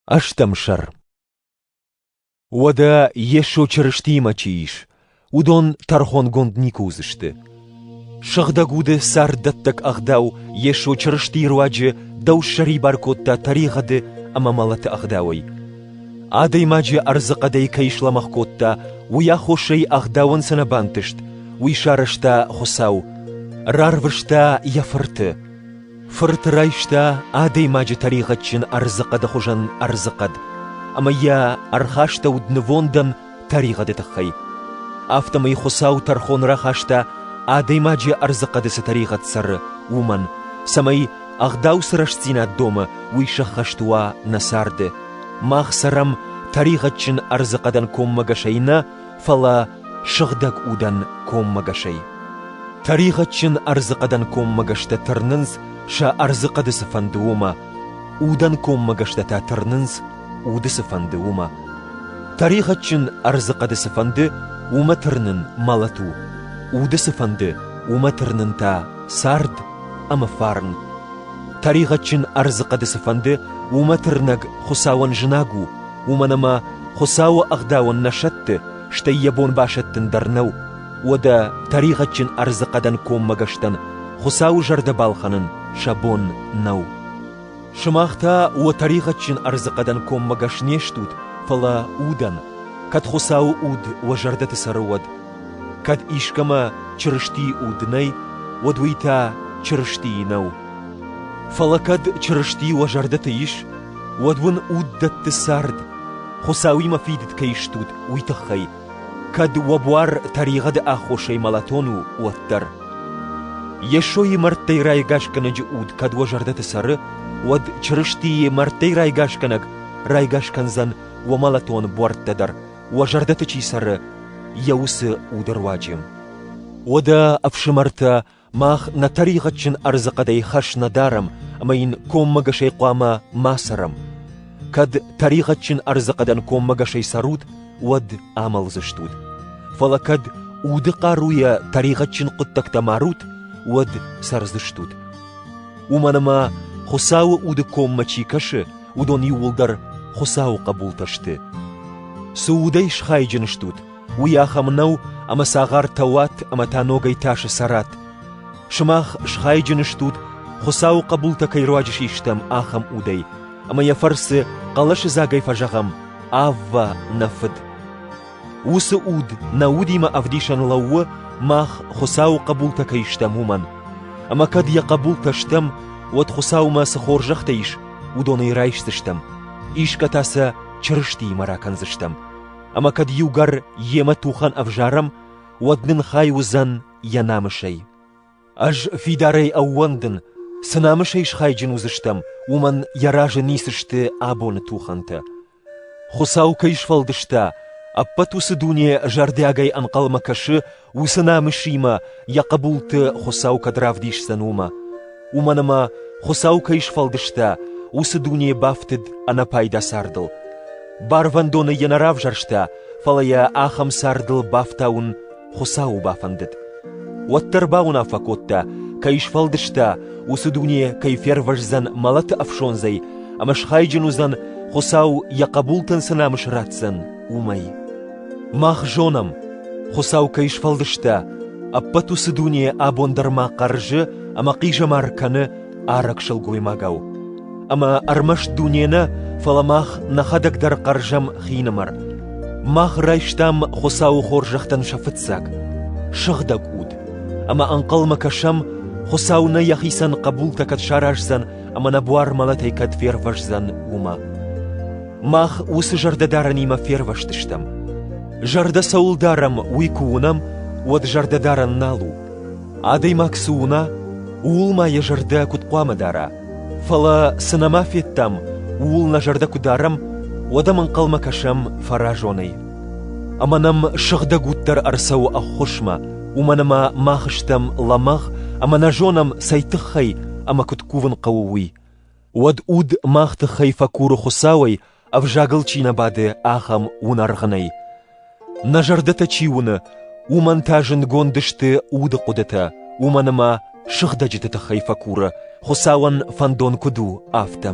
Ӕстӕм сӕр. Уӕдӕ Йесо Чырыстиимӕ чи ис, уыдон тӕрхонгонд никуы уыдзысты. Сыгъдӕг уды царддӕттӕг ӕгъдау Йесо Чырыстийы руаджы дӕу ссӕрибар кодта тӕригъӕды ӕмӕ мӕлӕты ӕгъдауӕй. Адӕймаджы ӕрдзыхъӕдӕй кӕй слӕмӕгъ кодта, уый аххосӕй ӕгъдауӕн цы нӕ бантыст, уый сарӕзта Хуыцау. Рарвыста йӕ Фырты. Фырт райста адӕймаджы тӕригъӕдджын ӕрдзыхъӕды хуызӕн ӕрдзыхъӕд, ӕмӕ йӕ ӕрхастӕуыд нывондӕн тӕригъӕды тыххӕй. Афтӕмӕй Хуыцау тӕрхон рахаста, адӕймаджы ӕрдзыхъӕды цы тӕригъӕд цӕры, уымӕн, цӕмӕй ӕгъдау цы рӕстдзинад домы, уый сӕххӕст уа нӕ царды. Мах цӕрӕм тӕригъӕдджын ӕрдзыхъӕдӕн коммӕгӕсӕй нӕ, фӕлӕ сыгъдӕг удӕн коммӕгӕсӕй. Тӕригъӕдджын ӕрдзыхъӕдӕн коммӕгӕстӕ тырнынц, сӕ ӕрдзыхъӕды цы фӕнды, уымӕ. Удӕн коммӕгӕстӕ та тырнынц, уды цы фӕнды, уымӕ. Тӕригъӕдджын ӕрдзыхъӕды цы фӕнды, уымӕ тырнын мӕлӕт у. Уды цы фӕнды, уымӕ тырнын та цард ӕмӕ фарн. Тӕригъӕдджын ӕрдзыхъӕды цы фӕнды, уымӕ тырнӕг Хуыцауӕн зынаг у, уымӕн ӕмӕ Хуыцауы ӕгъдауӕн нӕ сӕтты, стӕй йӕ бон басӕттын дӕр нӕу. Уӕдӕ тӕригъӕдджын ӕрдзыхъӕдӕн коммӕгӕстӕн Хуыцауы зӕрдӕ балхӕнын сӕ бон нӕу. Сымах та уӕ тӕригъӕдджын ӕрдзыхъӕдӕн коммӕгӕс не стут, фӕлӕ удӕн, кӕд Хуыцауы уд уӕ зӕрдӕты цӕры, уӕд. Кӕд искӕмӕ Чырыстийы уд нӕй, уӕд уый та Чырыстийы нӕу. Фӕлӕ кӕд Чырысти уӕ зӕрдӕты ис, уӕд уын уд дӕтты цард, Хуыцауимӕ фидыд кӕй стут, уый тыххӕй, кӕд уӕ буар тӕригъӕды аххосӕй мӕлӕтон у, уӕддӕр. Йесойы мӕрдтӕй райгасгӕнӕджы уд кӕд уӕ зӕрдӕты цӕры, уӕд Чырыстийы мӕрдтӕй райгасгӕнӕг райгас кӕндзӕн уӕ мӕлӕтон буӕрттӕ дӕр, уӕ зӕрдӕты чи цӕры, йӕ уыцы уды руаджы. Уӕдӕ, ӕфсымӕртӕ, Мах нӕ тӕригъӕдджын ӕрдзыхъӕдӕй хӕс нӕ дарӕм ӕмӕ йын коммӕгӕсӕй хъуамӕ ма цӕрӕм. Кӕд тӕригъӕдджын ӕрдзыхъӕдӕн коммӕгӕсӕй цӕрут, уӕд амӕлдзыстут. Фӕлӕ кӕд уды хъаруйӕ тӕригъӕдджын хъуыддӕгтӕ марут, уӕд цӕрдзыстут. Уымӕн ӕмӕ Хуыцауы уды коммӕ чи кӕсы, уыдон иууылдӕр Хуыцауы хъӕбултӕ сты. Цы удӕй схайджын стут, Уый ахӕм нӕу, ӕмӕ цагъартӕ уат ӕмӕ та ногӕй тасы цӕрат. Сымах схайджын стут, Хуыцауы хъӕбултӕ кӕй руаджы систӕм, ахӕм удӕй, ӕмӕ йӕ фӕрцы хъӕлӕсы дзагӕй фӕзӕгъӕм: Аввӕ, нӕ Фыд! Уыцы уд нӕ удимӕ ӕвдисӕн лӕууы, мах Хуыцауы хъӕбултӕ кӕй стӕм, уымӕн. Ӕмӕ кӕд йӕ хъӕбултӕ стӕм, уӕд Хуыцаумӕ цы хорзӕхтӕ ис, уыдонӕй райсдзыстӕм, исгӕ та сӕ Чырыстиимӕ ракӕндзыстӕм. Ӕмӕ кӕд иугӕр йемӕ тухӕн ӕвзарӕм, уӕд нын хай уыдзӕн йӕ намысӕй. Ӕз фидарӕй ӕууӕндын, цы намысӕй схайджын уыдзыстӕм, уымӕн йӕ разы ницы сты абоны тухӕнтӕ. Хуыцау кӕй сфӕлдыста, ӕппӕт уыцы дуне зӕрдиагӕй ӕнхъӕлмӕ кӕсы, уыцы намысимӕ йӕ хъӕбулты Хуыцау кӕд равдисдзӕн, уымӕ. Уымӕн ӕмӕ Хуыцау кӕй сфӕлдыста, уыцы дуне бафтыд ӕнӕпайда цардыл. Барвӕндоны йӕ нӕ равзӕрста, фӕлӕ йӕ ахӕм цардыл бафтауын Хуыцауы бафӕндыд. Уӕддӕр бауынаффӕ кодта, кӕй сфӕлдыста, уыцы дуне кӕй фервӕздзӕн мӕлӕты ӕфсондзӕй ӕмӕ схайджын уыдзӕн, Хуыцау йӕ хъӕбултӕн цы намыс ратдзӕн, уымӕй. Мах зонӕм, Хуыцау кӕй сфӕлдыста, ӕппӕт уыцы дуне абон дӕр ма хъӕрзы ӕмӕ хъизӕмар кӕны арӕг сылгоймагау. Ӕмӕ ӕрмӕст дуне нӕ, фӕлӕ мах нӕхӕдӕг дӕр хъӕрзӕм хинымӕр. Мах райстам Хуыцауы хорзӕхтӕн сӕ фыццаг, сыгъдӕг уд, ӕмӕ ӕнхъӕлмӕ кӕсӕм, Хуыцау нӕ йӕхицӕн хъӕбултӕ кӕд сараздзӕн ӕмӕ нӕ буар мӕлӕтӕй кӕд фервӕздзӕн, уымӕ. Мах уыцы зӕрдӕдарӕнимӕ фервӕзтыстӕм. Зӕрдӕ цӕуыл дарӕм, уый куы уынӕм, уӕд зӕрдӕдарӕн нал у. Адӕймаг цы уына, ууыл ма йӕ зӕрдӕ куыд хъуамӕ дара? Фӕлӕ цы нӕма федтам, ууыл нӕ зӕрдӕ куы дарӕм, уӕд ӕм ӕнхъӕлмӕ кӕсӕм фӕразонӕй. Ӕмӕ нӕм сыгъдӕг уд дӕр ӕрцӕуы ӕххуысмӕ, уымӕн ӕмӕ мах стӕм лӕмӕгъ ӕмӕ нӕ зонӕм, цӕй тыххӕй ӕмӕ куыд кувын хъӕуы, уый. Уӕд уд мах тыххӕй фӕкуры Хуыцауӕй, ӕвзагыл чи нӕ бады, ахӕм уынӕргъынӕй. Нӕ зӕрдӕтӕ чи уыны, уымӕн та зындгонд сты уды хъуыдытӕ, уымӕн ӕмӕ сыгъдӕджыты тыххӕй фӕкуры, Хуыцауӕн фӕндон куыд у, афтӕ.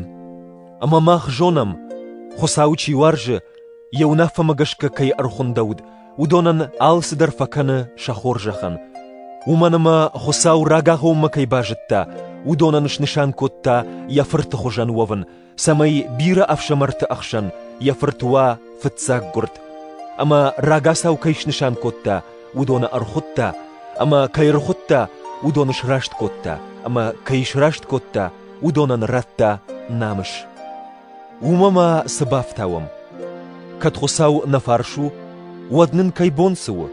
Ӕмӕ мах зонӕм, Хуыцауы чи уарзы, йӕ уынаффӕмӕ гӕсгӕ кӕй ӕрхуындӕуыд, уыдонӕн алцыдӕр фӕкӕны сӕ хорзӕхӕн. Уымӕн ӕмӕ Хуыцау рагагъоммӕ кӕй базыдта, уыдонӕн снысан кодта йӕ Фырты хуызӕн уӕвын, цӕмӕй бирӕ ӕфсымӕрты ӕхсӕн йӕ Фырт уа фыццаггуырд. Ӕмӕ рагацау кӕй снысан кодта, уыдоны ӕрхуыдта, ӕмӕ кӕй ӕрхуыдта, уыдоны сраст кодта, ӕмӕ кӕй сраст кодта, уыдонӕн радта намыс. Уымӕ ма цы бафтауӕм? Кӕд Хуыцау нӕ фарс у, уӕд нын кӕй бон цы у?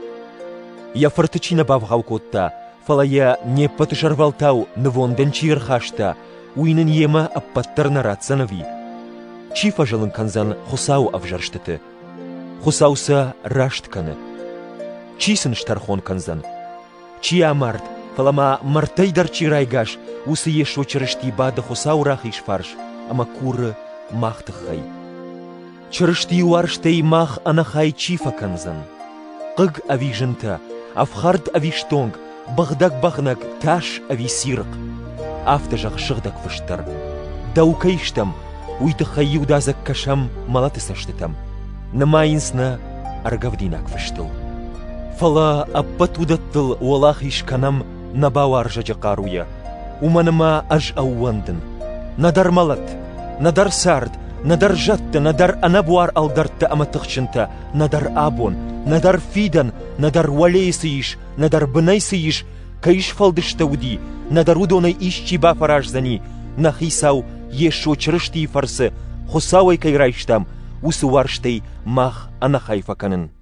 Йӕ фырты чи нӕ бавгъау кодта, фӕлӕ йӕ не ппӕты сӕрвӕлтау нывондӕн чи ӕрхаста, уый нын йемӕ ӕппӕт дӕр нӕ ратдзӕн ӕви? Чи фӕзылын кӕндзӕн Хуыцауы ӕвзӕрстыты? Хуыцау сӕ раст кӕны. Чи сын стӕрхон кӕндзӕн? Чи амард, фӕлӕ ма мӕрдтӕй дӕр чи райгас, уыцы Йесо Чырысти бады Хуыцауы рахиз фарс ӕмӕ куры мах тыххӕй. Чырыстийы уарзтӕй мах ӕнӕхай чи фӕкӕндзӕн? Хъыг ӕви зынтӕ, ӕфхӕрд ӕви стонг, бӕгъдӕг бӕгънӕг, тас ӕви цирхъ? Афтӕ зӕгъ сыгъдӕг фыст дӕр. Дӕу кӕй стӕм, уый тыххӕй иудадзыг кӕсӕм мӕлӕты цӕстытӕм. Нымайынц нӕ ӕргӕвдинаг фыстыл. Фӕлӕ ӕппӕт уыдӕттыл уӕлахиз кӕнӕм нӕ бауарзӕджы хъаруйӕ, уымӕн ӕмӕ ӕз ӕууӕндын. Нӕдӕр мӕлӕт, нӕдӕр цард, нӕдӕр зӕдтӕ, нӕдӕр ӕнӕбуар ӕлдӕрттӕ ӕмӕ тыхджынтӕ, нӕдӕр абон, нӕдӕр фидӕн, нӕдӕр уӕлейы цы ис, нӕдӕр бынӕй цы ис, кӕй сфӕлдыстӕуыди, нӕдӕр уыдонӕй исчи бафӕраздзӕни, нӕ Хицау Йесо Чырыстийы фӕрцы Хуыцауӕй кӕй райстам, уыцы уарзтӕй мах ӕнӕхай фӕкӕнын.